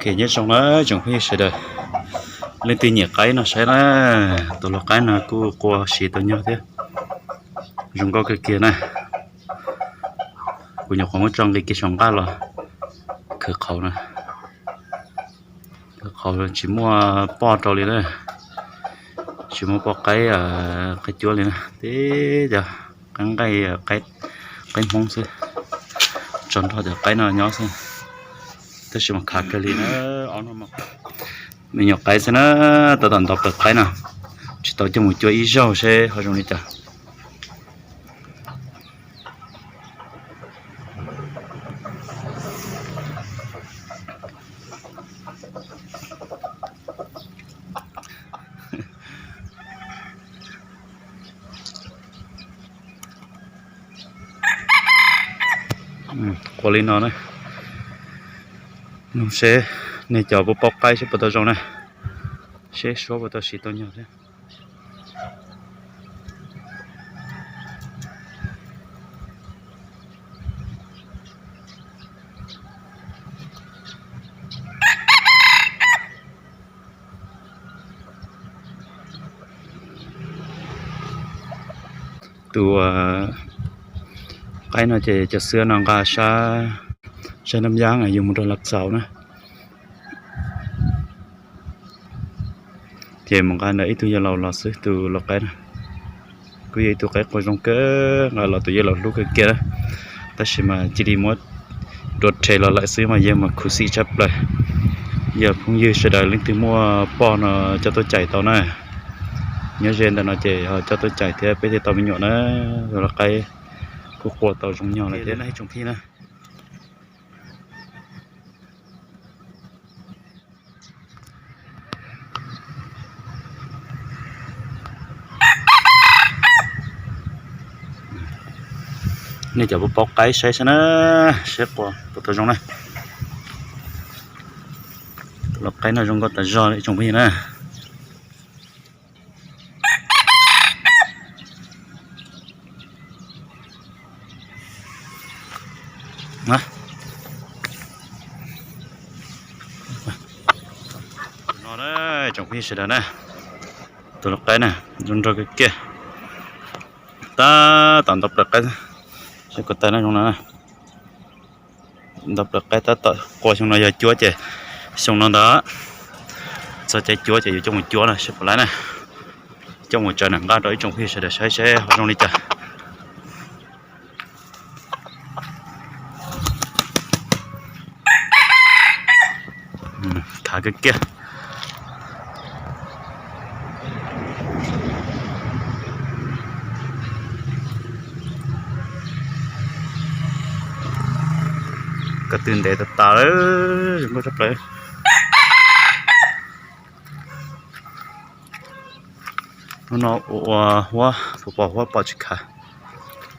Ces nyob zoo na tsoom phooj ywg sawv daws, leej twg nyiam qaib no saib na, tus lau qaib no kuj qua siv tau nyog thiab, zoo nkauj kawg kiag na. Kuv nyuam qhuav muab tso nqis kiag saum nqaj los khwv qhauv na, khwv qhauv tsis muaj poj rau li na, tsis muaj poj qaib, qaib cuab li na, tib cov qaib nqaij, qaib hmoob xwb, tso nrog cov qaib no nyob xwb, tab sis mas khav kawg li na. Me nyuam qaib xwb na, tab tom ntaus plaws qaib no, tsis tau coj mus cuab ib zaug seb ho zoo li cas. Qua li no na, seb nej cov puas paub qaib seb puas tau zoo na, seb suab puas tau siv tau nyog thiab. Tus qaib no ces cov xwab no nqa sab Nab Yaab yug mus rau Lav Xaus na, ces mus nqa ntawm ib tug yawg laus los xwb. Tus lau qaib no kuj yog ib tug qaib qua zoo kawg, nqa los tus yawg laus hlub kawg kiag na, tab sis mas cia li muab dua rhe los lawm xwb mas yawg mas khuv xim tshaj plaws. Yog phooj ywg sawv daws leej twg muaj poj no coj tuaj cais tau na, nyob ze ntawm no ces ho coj tuaj cais thiab peb thiaj tau me nyuam na. Lau qaib kuj qua tau zoo nyog lawm thiab. Nej cov puas paub qaib saib xwb na, saib qua puas tau zoo na. Lau qaib no zoo nkauj tas zog li tsoom phooj ywg na. No tsoom phooj ywg sawv daws na, tus lau qaib na zoo nraug kawg kiag, tab tom ntaus plaws qaib, seb ko taw na zoo no. Ntaus plaws qaib tab tom qua, xyoo no yog cuab ces xyoo no ntag, txog caij cuab ces yuav coj mus cuab na, seb puas laib na, coj mus tsaws nram nqaj rau ib tsoom phooj ywg sawv daws saib seb ho zoo li cas. Khav kawg kiag. Ko tw ntev tas tas lawm, zoo nkauj tshaj plaws. Hnub no ua huab, pom huab pom tsis khav,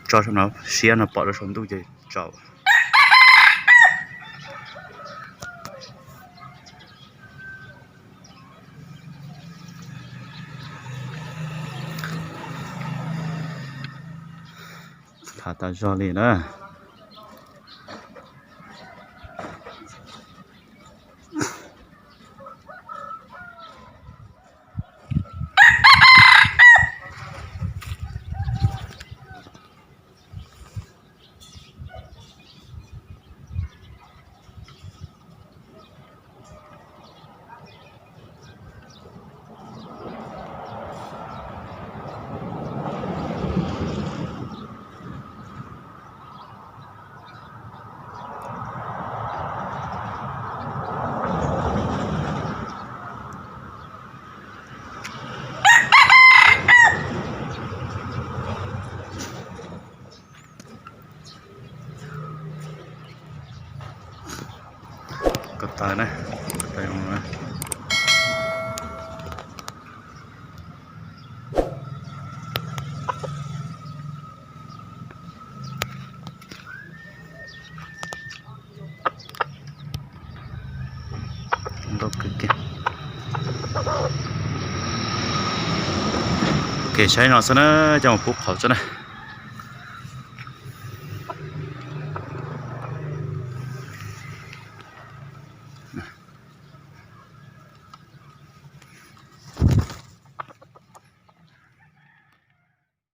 tso saum no siab no pom rau saum ntuj ces tsaus. Khav tas zog li na. Ko taw na, ko taw zoo na. Nkauj kawg kiag. Ok, saib no xwb na, coj mus pub qhauv xwb na.